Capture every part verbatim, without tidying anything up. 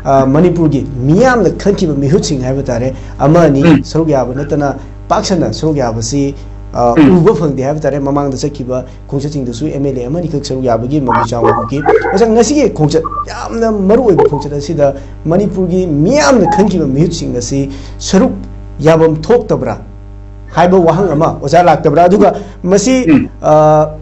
ꯑ, ꯃꯅꯤꯄꯨꯔꯒꯤ ꯃꯤꯌꯥꯝꯅ ꯈꯟꯈꯤꯕ ꯃꯤꯍꯨꯠꯁꯤꯡ ꯍꯥꯏꯕ ꯇꯥꯔꯦ, ꯑꯃ ꯑꯅꯤ ꯎꯝ꯫ ꯁꯔꯨꯛ ꯌꯥꯕ ꯅꯠꯇꯅ ꯄꯥꯛ ꯁꯟꯅ ꯁꯔꯨꯛ ꯌꯥꯕꯁꯤ, ꯑ, ꯎꯝ꯫ ꯎꯕ ꯐꯪꯗꯦ ꯍꯥꯏꯕ ꯇꯥꯔꯦ꯫ ꯃꯃꯥꯡꯗ ꯆꯠꯈꯤꯕ ꯈꯣꯡꯆꯠꯁꯤꯡꯗꯁꯨ M L A ꯑꯃꯅꯤꯈꯛ ꯁꯔꯨꯛ ꯌꯥꯕꯒꯤ ꯃꯃꯤ ꯆꯥꯎꯅ ꯎꯈꯤ꯫ ꯑꯣꯖꯥ, ꯉꯁꯤꯒꯤ ꯈꯣꯡꯆꯠ, ꯌꯥꯝꯅ ꯃꯔꯨ ꯑꯣꯏꯕ ꯈꯣꯡꯆꯠ ꯑꯁꯤꯗ ꯃꯅꯤꯄꯨꯔꯒꯤ ꯃꯤꯌꯥꯝꯅ ꯈꯟꯈꯤꯕ ꯃꯤꯍꯨꯠꯁꯤꯡ ꯑꯁꯤ ꯁꯔꯨꯛ ꯌꯥꯐꯝ ꯊꯣꯛꯇꯕ꯭ꯔꯥ ꯍꯥꯏꯕ ꯋꯥꯍꯪ ꯑꯃ ꯑꯣꯖꯥ ꯂꯥꯛꯇꯕ꯭ꯔꯥ? ꯑꯗꯨꯒ ꯃꯁꯤ, ꯎꯝ꯫ ꯑ,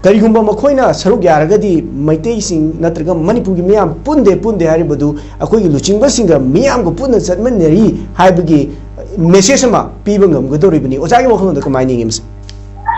ꯀꯔꯤꯒꯨꯝꯕ ꯃꯈꯣꯏꯅ ꯁꯔꯨꯛ ꯌꯥꯔꯒꯗꯤ ꯃꯩꯇꯩꯁꯤꯡ ꯅꯠꯇ꯭ꯔꯒ ꯃꯅꯤꯄꯨꯔꯒꯤ ꯃꯤꯌꯥꯝ ꯄꯨꯟꯗꯦ, ꯄꯨꯟꯗꯦ ꯍꯥꯏꯔꯤꯕꯗꯨ ꯑꯩꯈꯣꯏꯒꯤ ꯂꯨꯆꯤꯡꯕꯁꯤꯡꯒ ꯃꯤꯌꯥꯝꯒ ꯄꯨꯟꯅ ꯆꯠꯃꯤꯟꯅꯔꯤ ꯍꯥꯏꯕꯒꯤ message ꯑꯃ ꯄꯤꯕ ꯉꯝꯒꯗꯧꯔꯤꯕꯅꯤ꯫ ꯑꯣꯖꯥꯒꯤ ꯋꯥꯈꯜꯂꯣꯟꯗ ꯀꯃꯥꯏꯅ ꯌꯦꯡꯉꯤ ꯃꯁꯤ?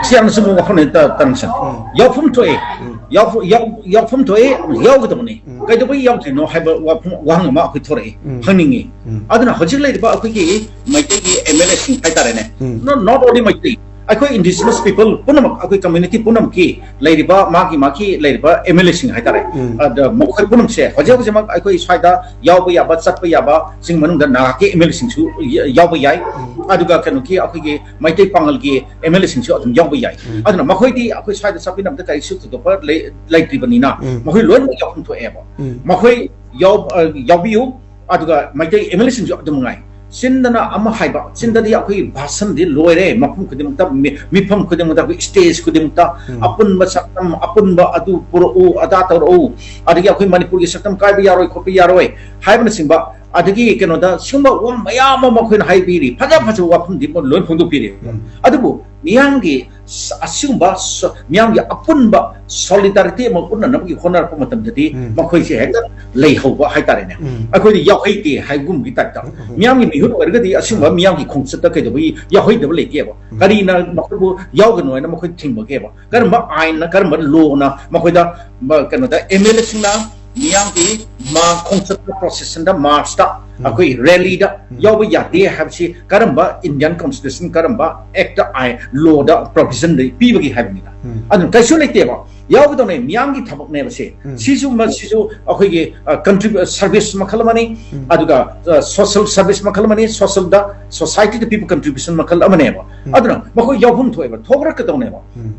ꯁꯤ ꯌꯥꯝꯅ ꯆꯨꯝꯕ ꯋꯥꯐꯝꯅꯤ, ꯇ-, ꯇꯔꯟꯁꯟ꯫ ꯎꯝ꯫ ꯌꯥꯎꯐꯝ ꯊꯣꯛꯑꯦ꯫ ꯎꯝ꯫ ꯌꯥꯎꯐ-, ꯌꯥꯎ-, ꯌꯥꯎꯐꯝ ꯊꯣꯛꯑꯦ, ꯌꯥꯎꯒꯗꯕꯅꯤ꯫ ꯎꯝ꯫ ꯀꯩꯗꯧꯕꯒꯤ ꯌꯥꯎꯗ꯭ꯔꯤꯅꯣ ꯍꯥꯏꯕ ꯋꯥꯐꯝ, ꯋꯥꯍꯪ ꯑꯃ ꯑꯩꯈꯣꯏ ꯊꯣꯔꯛꯑꯦ, ꯎꯝ꯫ ꯍꯪꯅꯤꯡꯉꯤ꯫ ꯎꯝ꯫ ꯑꯗꯨꯅ ꯍꯧꯖꯤꯛ ꯂꯩꯔꯤꯕ ꯑꯩꯈꯣꯏꯒꯤ ꯃꯩꯇꯩꯒꯤ M L A ꯁꯤꯡ ꯍꯥꯏꯇꯥꯔꯦꯅꯦ, ꯎꯝ꯫ Not, not only ꯃꯩꯇꯩ, ꯑꯩꯈꯣꯏ indigenous people ꯄꯨꯝꯅꯃꯛ, ꯑꯩꯈꯣꯏ community ꯄꯨꯝꯅꯃꯛꯀꯤ ꯂꯩꯔꯤꯕ ꯃꯥꯒꯤ, ꯃꯥꯒꯤ ꯂꯩꯔꯤꯕ M L A ꯁꯤꯡ ꯍꯥꯏꯇꯥꯔꯦ, ꯎꯝ꯫ ꯑꯗ ꯃꯈꯣꯏ ꯄꯨꯝꯅꯃꯛꯁꯦ ꯍꯧꯖꯤꯛ ꯍꯧꯖꯤꯛꯃꯛ ꯑꯩꯈꯣꯏ ꯁ꯭ꯋꯥꯏꯗ ꯌꯥꯎꯕ ꯌꯥꯕ, ꯆꯠꯄ ꯌꯥꯕ ꯁꯤꯡ ꯃꯅꯨꯡꯗ ꯅꯥꯒꯥꯒꯤ M L A ꯁꯤꯡꯁꯨ ꯌ-, ꯌꯥꯎꯕ ꯌꯥꯏ, ꯎꯝ꯫ ꯑꯗꯨꯒ ꯀꯩꯅꯣꯒꯤ ꯑꯩꯈꯣꯏꯒꯤ ꯃꯩꯇꯩ ꯄꯥꯉꯜꯒꯤ M L A ꯁꯤꯡꯁꯨ ꯑꯗꯨꯝ ꯌꯥꯎꯕ ꯌꯥꯏ꯫ ꯎꯝ꯫ ꯑꯗꯨꯅ ꯃꯈꯣꯏꯗꯤ ꯑꯩꯈꯣꯏ ꯁ꯭ꯋꯥꯏꯗ ꯆꯠꯃꯤꯟꯅꯕꯗ ꯀꯔꯤꯁꯨ ꯊꯣꯏꯗꯣꯛꯄ ꯂꯩ-, ꯂꯩꯇ꯭ꯔꯤꯕꯅꯤꯅ ꯎꯝ꯫ ꯃꯈꯣꯏ ꯂꯣꯏꯅꯃꯛ ꯌꯥꯎꯐꯝ ꯊꯣꯛꯑꯦꯕ꯫ ꯎꯝ꯫ ꯃꯈꯣꯏ ꯌꯥꯎ-, ꯑ, ꯌꯥꯎꯕꯤꯌꯨ꯫ ꯑꯗꯨꯒ ꯃꯩꯇꯩ M L A ꯁꯤꯡꯁꯨ ꯑꯗꯨꯝ ꯉꯥꯏ꯫ ꯆꯤꯟꯗꯅ ꯑꯃ ꯍꯥꯏꯕ, ꯆꯤꯟꯗꯗꯤ ꯑꯩꯈꯣꯏ ꯚꯥꯁꯟꯗꯤ ꯂꯣꯏꯔꯦ, ꯃꯐꯝ ꯈꯨꯗꯤꯡꯃꯛꯇ, ꯃꯤ-, ꯃꯤꯐꯝ ꯈꯨꯗꯤꯡꯃꯛꯇ, ꯑꯩꯈꯣꯏ stage ꯈꯨꯗꯤꯡꯃꯛꯇ ꯎꯝ꯫ ꯑꯄꯨꯟꯕ ꯁꯛꯇꯝ, ꯑꯄꯨꯟꯕ ꯑꯗꯨ ꯄꯨꯔꯛꯎ, ꯑꯗꯥ ꯇꯧꯔꯛꯎ, ꯑꯗꯒꯤ ꯑꯩꯈꯣꯏ ꯃꯅꯤꯄꯨꯔꯒꯤ ꯁꯛꯇꯝ ꯀꯥꯏꯕ ꯌꯥꯔꯣꯏ, ꯈꯣꯠꯄ ꯌꯥꯔꯣꯏ ꯍꯥꯏꯕꯅꯆꯤꯡꯕ, ꯑꯗꯒꯤ ꯀꯩꯅꯣꯗ ꯁꯤꯒꯨꯝꯕ ꯋꯥ ꯃꯌꯥꯝ ꯑꯃ ꯑꯩꯈꯣꯏꯅ ꯍꯥꯏꯕꯤꯔꯤ, ꯐꯖ ꯐꯖꯕ ꯋꯥꯐꯝꯗꯤ ꯂꯣꯏ ꯐꯣꯡꯗꯣꯛꯄꯤꯔꯤ꯫ ꯎꯝ꯫ ꯑꯗꯨꯕꯨ ꯃꯤꯌꯥꯝꯒꯤ ꯁ-, ꯑꯁꯤꯒꯨꯝꯕ ꯁ-, ꯃꯤꯌꯥꯝꯒꯤ ꯑꯄꯨꯟꯕ solidarity ꯑꯃ ꯎꯠꯅꯅꯕꯒꯤ ꯍꯣꯠꯅꯔꯛꯄ ꯃꯇꯝꯗꯗꯤ ꯎꯝ꯫ ꯃꯈꯣꯏꯁꯦ ꯍꯦꯛꯇ ꯂꯩꯍꯧꯕ ꯍꯥꯏꯇꯥꯔꯦꯅꯦ꯫ ꯎꯝ꯫ ꯑꯩꯈꯣꯏꯗꯤ ꯌꯥꯎꯍꯩꯗꯦ ꯍꯥꯏꯕꯒꯨꯝꯕꯒꯤ type ꯇ꯫ ꯎꯝ, ꯎꯝ꯫ ꯃꯤꯌꯥꯝꯒꯤ ꯃꯤꯍꯨꯠ ꯑꯣꯏꯔꯒꯗꯤ ꯑꯁꯤꯒꯨꯝꯕ ꯎꯝ꯫ ꯃꯤꯌꯥꯝꯒꯤ ꯈꯣꯡꯆꯠꯇ ꯀꯩꯗꯧꯕꯒꯤ ꯌꯥꯎꯍꯩꯗꯕ ꯂꯩꯒꯦꯕ? ꯎꯝ꯫ ꯀꯔꯤꯅ ꯃꯈꯣꯏꯕꯨ ꯌꯥꯎꯒꯅꯨ ꯍꯥꯏꯅ ꯃꯈꯣꯏ ꯊꯤꯡꯕꯒꯦꯕ? ꯀꯔꯝꯕ ꯑꯥꯏꯟꯅ, ꯀꯔꯝꯕ law ꯅ ꯃꯈꯣꯏꯗ, ꯃ-, ꯀꯩꯅꯣꯗ, M L A ꯁꯤꯡꯅ ꯃꯤꯌꯥꯝꯒꯤ ꯃꯥ ꯈꯣꯡꯆꯠꯇ, procession ꯗ, march ꯇ, ꯎꯝ꯫ ꯑꯩꯈꯣꯏ rally ꯗ ꯎꯝ꯫ ꯌꯥꯎꯕ ꯌꯥꯗꯦ ꯍꯥꯏꯕꯁꯤ ꯀꯔꯝꯕ Indian Constitution, ꯀꯔꯝꯕ act, ꯑꯥꯏꯟ, law ꯗ provision ꯂꯩ, ꯄꯤꯕꯒꯦ ꯍꯥꯏꯕꯅꯤꯗ꯫ ꯎꯝ꯫ ꯑꯗꯨꯅ ꯀꯩꯁꯨ ꯂꯩꯇꯦꯕ, ꯌꯥꯎꯒꯗꯧꯅꯦ, ꯃꯤꯌꯥꯝꯒꯤ ꯊꯕꯛꯅꯦꯕ ꯁꯤ꯫ ꯎꯝ꯫ ꯁꯤꯁꯨ, ꯃꯁꯤꯁꯨ ꯑꯩꯈꯣꯏꯒꯤ, ꯑ, contrib-, service ꯃꯈꯜ ꯑꯃꯅꯤ, ꯎꯝ꯫ ꯑꯗꯨꯒ, ꯑ, social service ꯃꯈꯜ ꯑꯃꯅꯤ, social ꯗ society ꯗ ꯄꯤꯕ contribution ꯃꯈꯜ ꯑꯃꯅꯦꯕ꯫ ꯎꯝ꯫ ꯑꯗꯨꯅ ꯃꯈꯣꯏ ꯌꯥꯎꯐꯝ ꯊꯣꯛꯑꯦꯕ, ꯊꯣꯛꯂꯛꯀꯗꯧꯅꯦꯕ꯫ ꯎꯝ꯫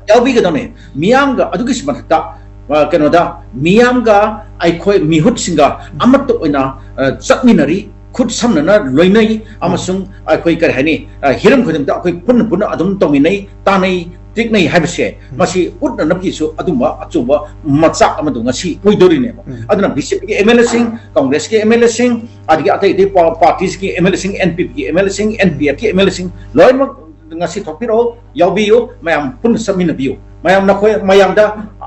ꯌꯥꯎꯕꯤꯒꯗꯧꯅꯦ꯫ ꯃꯤꯌꯥꯝꯒ ꯑꯗꯨꯒꯤꯁꯨ ꯃꯊꯛꯇ ꯑ, ꯀꯩꯅꯣꯗ ꯃꯤꯌꯥꯝꯒ ꯑꯩꯈꯣꯏ ꯃꯤꯍꯨꯠꯁꯤꯡꯒ ꯑꯃꯠꯇ ꯑꯣꯏꯅ, ꯑ, ꯆꯠꯃꯤꯟꯅꯔꯤ, ꯈꯨꯠ ꯁꯝꯅꯅ ꯂꯣꯏꯅꯩ, ꯑꯃꯁꯨꯡ ꯑꯩꯈꯣꯏ ꯀꯔꯤ ꯍꯥꯏꯅꯤ, ꯑ, ꯍꯤꯔꯝ ꯈꯨꯗꯤꯡꯃꯛꯇ ꯑꯩꯈꯣꯏ ꯄꯨꯟꯅ ꯄꯨꯟꯅ ꯑꯗꯨꯝ ꯇꯧꯃꯤꯟꯅꯩ, ꯇꯥꯟꯅꯩ, ꯇꯤꯛꯅꯩ ꯍꯥꯏꯕꯁꯦ, ꯎꯝ꯫ ꯃꯁꯤ ꯎꯠꯅꯅꯕꯒꯤꯁꯨ ꯑꯗꯨꯝꯕ ꯑꯆꯧꯕ ꯃꯆꯥꯛ ꯑꯃꯗꯣ ꯉꯁꯤ ꯑꯣꯏꯗꯣꯔꯤꯅꯦꯕ꯫ ꯎꯝ꯫ ꯑꯗꯨꯅ ꯕꯤ ꯖꯦ ꯄꯤꯒꯤ ꯑꯦꯝ ꯑꯦꯜ ꯑꯦꯁꯤꯡ, ꯀꯪꯒ꯭ꯔꯦꯁꯀꯤ ꯑꯦꯝ ꯑꯦꯜ ꯑꯦꯁꯤꯡ, ꯑꯗꯒꯤ ꯑꯇꯩ ꯑꯇꯩ ꯄꯥ-, ꯄꯥꯔꯇꯤꯁꯀꯤ ꯑꯦꯝ ꯑꯦꯜ ꯑꯦꯁꯤꯡ, ꯑꯦꯟ ꯄꯤ ꯄꯤꯒꯤ ꯑꯦꯝ ꯑꯦꯜ ꯑꯦꯁꯤꯡ, ꯑꯦꯟ ꯄꯤ ꯑꯦꯐꯀꯤ ꯑꯦꯝ ꯑꯦꯜ ꯑꯦꯁꯤꯡ ꯂꯣꯏꯅꯃꯛ ꯉꯁꯤ ꯊꯣꯛꯄꯤꯔꯛꯑꯣ, ꯌꯥꯎꯕꯤꯌꯨ, ꯃꯌꯥꯝ ꯄꯨꯟꯅ ꯆꯠꯃꯤꯟꯅꯕꯤꯌꯨ꯫ ꯃꯌꯥꯝ ꯅꯈꯣꯏ ꯃꯌꯥꯝꯗ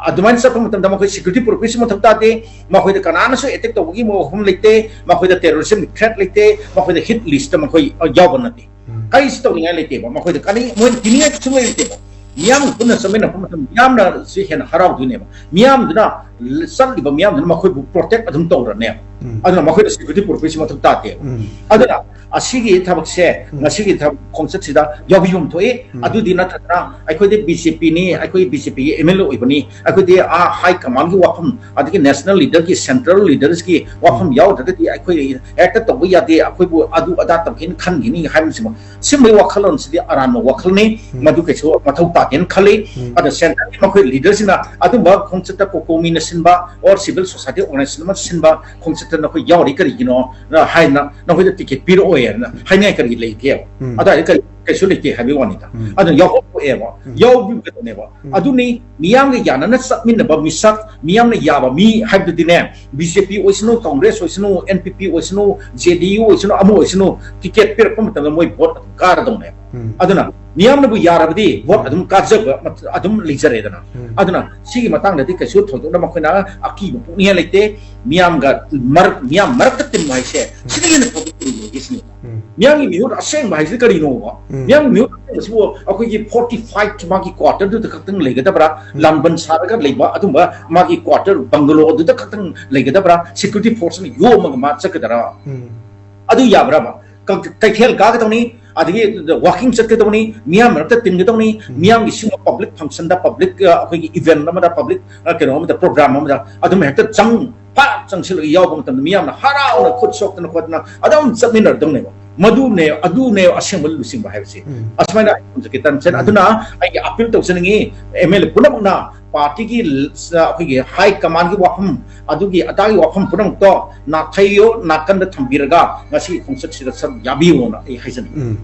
ꯑꯗꯨꯃꯥꯏꯅ ꯆꯠꯄ ꯃꯇꯝꯗ ꯃꯈꯣꯏ ꯁꯦꯀ꯭ꯌꯨꯔꯤꯇꯤ ꯄꯨꯔꯛꯄꯒꯤꯁꯨ ꯃꯊꯧ ꯇꯥꯗꯦ, ꯃꯈꯣꯏꯗ ꯀꯅꯥꯅꯁꯨ ꯑꯦꯇꯦꯛ ꯇꯧꯕꯒꯤ ꯃꯐꯝ ꯂꯩꯇꯦ, ꯃꯈꯣꯏꯗ ꯇꯦꯔꯣꯔꯤꯖꯝ ꯊ꯭ꯔꯦꯠ ꯂꯩꯇꯦ, ꯃꯈꯣꯏꯗ ꯍꯤꯠ ꯂꯤꯁꯇ ꯃꯈꯣꯏ ꯌꯥꯎꯕ ꯅꯠꯇꯦ꯫ ꯎꯝ꯫ ꯀꯔꯤꯁꯨ ꯇꯧꯅꯤꯡꯉꯥꯏ ꯂꯩꯇꯦꯕ ꯃꯈꯣꯏꯗ, ꯀꯔꯤ ꯃꯣꯏ ꯀꯤꯅꯤꯡꯉꯥꯏ ꯁꯨꯡꯂꯩ ꯂꯩꯇꯦꯕ꯫ ꯃꯤꯌꯥꯝꯒ ꯄꯨꯟꯅ ꯆꯠꯃꯤꯟꯅꯔꯛꯄ ꯃꯇꯝꯗ ꯃꯤꯌꯥꯝꯅ ꯁꯤ ꯍꯦꯟꯅ ꯍꯔꯥꯎꯗꯣꯏꯅꯦꯕ꯫ ꯃꯤꯌꯥꯝꯗꯨꯅ, ꯆꯠꯂꯤꯕ ꯃꯤꯌꯥꯝꯗꯨꯅ ꯃꯈꯣꯏꯕꯨ ꯄ꯭ꯔꯣꯇꯦꯛ ꯑꯗꯨꯝ ꯇꯧꯔꯅꯦꯕ꯫ ꯎꯝ꯫ ꯑꯗꯨꯅ ꯃꯈꯣꯏꯗ ꯁꯦꯀ꯭ꯌꯨꯔꯤꯇꯤ ꯄꯨꯔꯛꯄꯒꯤꯁꯨ ꯃꯊꯧ ꯇꯥꯗꯦꯕ꯫ ꯎꯝ꯫ ꯑꯗꯨꯅ ꯑꯁꯤꯒꯤ ꯊꯕꯛꯁꯦ, ꯎꯝ꯫ ꯉꯁꯤꯒꯤ ꯊꯕꯛ ꯈꯣꯡꯆꯠꯁꯤꯗ ꯌꯥꯎꯕꯤꯐꯝ ꯊꯣꯛꯏ꯫ ꯎꯝ꯫ ꯑꯗꯨꯗꯤ ꯅꯠꯇꯗꯅ ꯑꯩꯈꯣꯏꯗꯤ ꯕꯤ ꯖꯦ ꯄꯤꯅꯤ, ꯑꯩꯈꯣꯏ ꯕꯤ ꯖꯦ ꯄꯤꯒꯤ ꯑꯦꯝ ꯑꯦꯜ ꯑꯦ ꯑꯣꯏꯕꯅꯤ, ꯑꯩꯈꯣꯏꯗꯤ ꯑꯥ ꯍꯥꯏ ꯀꯃꯥꯟꯒꯤ ꯋꯥꯐꯝ, ꯑꯗꯒꯤ ꯅꯦꯁꯅꯦꯜ ꯂꯤꯗꯔꯒꯤ, ꯁꯦꯟꯇ꯭ꯔꯦꯜ ꯂꯤꯗꯔꯁꯀꯤ ꯋꯥꯐꯝ ꯎꯝ꯫ ꯌꯥꯎꯗ꯭ꯔꯒꯗꯤ ꯑꯩꯈꯣꯏ ꯍꯦꯛꯇ ꯇꯧꯕ ꯌꯥꯗꯦ, ꯑꯩꯈꯣꯏꯕꯨ ꯑꯗꯨ ꯑꯗꯥ ꯇꯧꯒꯦꯅ ꯈꯟꯈꯤꯅꯤ ꯍꯥꯏꯕꯁꯤꯃ, ꯁꯤꯒꯨꯝꯕꯒꯤ ꯋꯥꯈꯜꯂꯣꯟꯁꯤꯗꯤ ꯑꯔꯥꯟꯕ ꯋꯥꯈꯜꯅꯤ꯫ ꯎꯝ꯫ ꯃꯗꯨ ꯀꯩꯁꯨ ꯃꯊꯧ ꯇꯥꯗꯦꯅ ꯈꯜꯂꯤ꯫ ꯎꯝ꯫ ꯑꯗ ꯁꯦꯟꯇꯔꯒꯤ ꯃꯈꯣꯏ ꯂꯤꯗꯔꯁꯤꯅ ꯑꯗꯨꯝꯕ ꯈꯣꯡꯆꯠꯇ ꯀꯣꯀꯣꯃꯤꯅ ꯁꯤꯟꯕ or civil society organization ꯑꯃ ꯁꯤꯟꯕ ꯈꯣꯡꯆꯠꯇ ꯅꯈꯣꯏ ꯌꯥꯎꯔꯤ ꯀꯔꯤꯒꯤꯅꯣ ꯍꯥꯏꯅ ꯅꯈꯣꯏꯗ ꯇꯤꯀꯦꯠ ꯄꯤꯔꯛꯑꯣꯏ ꯍꯥꯏꯅ ꯍꯥꯏꯅꯤꯡꯉꯥꯏ ꯀꯔꯤ ꯂꯩꯒꯦꯕ? ꯎꯝ꯫ ꯑꯗꯨꯋꯥꯏꯗ ꯀꯔꯤ, ꯀꯩꯁꯨ ꯂꯩꯇꯦ ꯍꯥꯏꯕꯒꯤ ꯋꯥꯅꯤꯗ꯫ ꯎꯝ꯫ ꯑꯗꯨꯅ ꯌꯥꯎꯍꯧꯕ ꯊꯣꯛꯑꯦꯕ, ꯎꯝ꯫ ꯌꯥꯎꯕꯤꯒꯗꯕꯅꯦꯕ꯫ ꯎꯝ꯫ ꯑꯗꯨꯅꯤ ꯃꯤꯌꯥꯝꯒ ꯌꯥꯅꯅ ꯆꯠꯃꯤꯟꯅꯕ ꯃꯤꯁꯛ, ꯃꯤꯌꯥꯝꯅ ꯌꯥꯕ ꯃꯤ ꯍꯥꯏꯕꯗꯨꯗꯤꯅꯦ, ꯕꯤ ꯖꯦ ꯄꯤ ꯑꯣꯏꯁꯅꯨ, ꯀꯪꯒ꯭ꯔꯦꯁ ꯑꯣꯏꯁꯅꯨ, ꯑꯦꯟ ꯄꯤ ꯄꯤ ꯑꯣꯏꯁꯅꯨ, ꯖꯦ ꯗꯤ ꯌꯨ ꯑꯣꯏꯁꯅꯨ, ꯑꯃ ꯑꯣꯏꯁꯅꯨ, ꯇꯤꯀꯦꯠ ꯄꯤꯔꯛꯄ ꯃꯇꯝꯗ ꯃꯣꯏ ꯚꯣꯠ ꯑꯗꯨꯝ ꯀꯥꯔꯗꯧꯅꯦꯕ꯫ ꯎꯝ꯫ ꯑꯗꯨꯅ ꯃꯤꯌꯥꯝꯅꯕꯨ ꯌꯥꯔꯕꯗꯤ ꯚꯣꯠ ꯎꯝ꯫ ꯑꯗꯨꯝ ꯀꯥꯖꯕ ꯃꯠ-, ꯑꯗꯨꯝ ꯂꯩꯖꯔꯦꯗꯅ꯫ ꯎꯝ꯫ ꯑꯗꯨꯅ ꯁꯤꯒꯤ ꯃꯇꯥꯡꯗꯗꯤ ꯀꯩꯁꯨ ꯊꯣꯏꯗꯣꯛꯅ ꯃꯈꯣꯏꯅ ꯑꯀꯤꯕ ꯄꯣꯛꯅꯤꯡꯉꯥꯏ ꯂꯩꯇꯦ꯫ ꯃꯤꯌꯥꯝꯒ ꯃꯔꯛ-, ꯃꯤꯌꯥꯝ ꯃꯔꯛꯇ ꯇꯤꯟꯕ ꯍꯥꯏꯁꯦ ꯎꯝ꯫ ꯁꯤꯗꯒꯤ ꯍꯦꯟꯅ ꯐꯕ ꯀꯔꯤ ꯂꯩꯒꯦ ꯁꯤꯅꯤ꯫ ꯎꯝ꯫ ꯃꯤꯌꯥꯝꯒꯤ ꯃꯤꯍꯨꯠ ꯑꯁꯦꯡꯕ ꯍꯥꯏꯁꯤꯗꯤ ꯀꯔꯤꯅꯣꯕ? ꯎꯝ꯫ ꯃꯤꯌꯥꯝꯒꯤ ꯃꯤꯍꯨꯠ ꯑꯁꯦꯡꯕꯁꯤꯕꯨ ꯑꯩꯈꯣꯏꯒꯤ fortified ꯃꯥꯒꯤ quarter ꯗꯨꯗ ꯈꯛꯇꯪ ꯂꯩꯒꯗꯕ꯭ꯔꯥ? ꯎꯝ꯫ ꯂꯥꯟꯕꯟ ꯁꯥꯔꯒ ꯂꯩꯕ ꯑꯗꯨꯝꯕ ꯃꯥꯒꯤ quarter bungalow ꯑꯗꯨꯗ ꯈꯛꯇꯪ ꯂꯩꯒꯗꯕ꯭ꯔꯥ? Security force ꯅ ꯌꯣꯝꯃꯒ ꯃꯥ ꯆꯠꯀꯗ꯭ꯔꯥ? ꯎꯝ꯫ ꯑꯗꯨ ꯌꯥꯕ꯭ꯔꯕ? ꯀ-, ꯀꯩꯊꯦꯜ ꯀꯥꯒꯗꯧꯅꯤ, ꯑꯗꯒꯤ walking ꯆꯠꯀꯗꯧꯅꯤ, ꯃꯤꯌꯥꯝ ꯃꯔꯛꯇ ꯇꯤꯟꯒꯗꯧꯅꯤ, ꯎꯝ꯫ ꯃꯤꯌꯥꯝꯒꯤ ꯁꯤꯒꯨꯝꯕ public function ꯗ, public, ꯑ, ꯑꯩꯈꯣꯏꯒꯤ event ꯑꯃꯗ, public, ꯑ, ꯀꯩꯅꯣ ꯑꯃꯗ, program ꯑꯃꯗ ꯑꯗꯨꯝ ꯍꯦꯛꯇ ꯆꯪ, ꯐꯠ ꯆꯪꯁꯤꯜꯂꯒ ꯌꯥꯎꯕ ꯃꯇꯝꯗ ꯃꯤꯌꯥꯝꯅ ꯍꯔꯥꯎꯅ ꯈꯨꯠ ꯁꯣꯛꯇꯅ ꯈꯣꯠꯇꯅ ꯑꯗꯨꯝ ꯆꯠꯃꯤꯟꯅꯔꯛꯇꯧꯅꯦꯕ꯫ ꯃꯗꯨꯅꯦ, ꯑꯗꯨꯅꯦ ꯑꯁꯦꯡꯕ ꯂꯨꯆꯤꯡꯕ ꯍꯥꯏꯕꯁꯦ꯫ ꯎꯝ꯫ ꯑꯁꯨꯃꯥꯏꯅ ꯑꯩ ꯊꯝꯖꯒꯦ, ꯇꯟꯁꯦ꯫ ꯎꯝ꯫ ꯑꯗꯨꯅ ꯑꯩꯒꯤ appeal ꯇꯧꯖꯅꯤꯡꯉꯤ, ꯑꯦꯝ ꯑꯦꯜ ꯑꯦ ꯄꯨꯝꯅꯃꯛꯅ ꯄꯥꯔꯇꯤꯒꯤ ꯑꯩꯈꯣꯏꯒꯤ ꯍꯥꯏ ꯀꯃꯥꯟꯒꯤ ꯋꯥꯐꯝ, ꯑꯗꯨꯒꯤ ꯑꯗꯥꯒꯤ ꯋꯥꯐꯝ ꯄꯨꯝꯅꯃꯛꯇꯣ ꯅꯥꯊꯩꯌꯣ, ꯅꯥꯀꯟꯗ ꯊꯝꯕꯤꯔꯒ ꯉꯁꯤ ꯈꯣꯡꯆꯠꯁꯤꯗ ꯁꯔꯨꯛ ꯌꯥꯕꯤꯌꯣꯅ ꯑꯩ ꯍꯥꯏꯖꯅꯤꯡꯏ꯫ ꯎꯝ꯫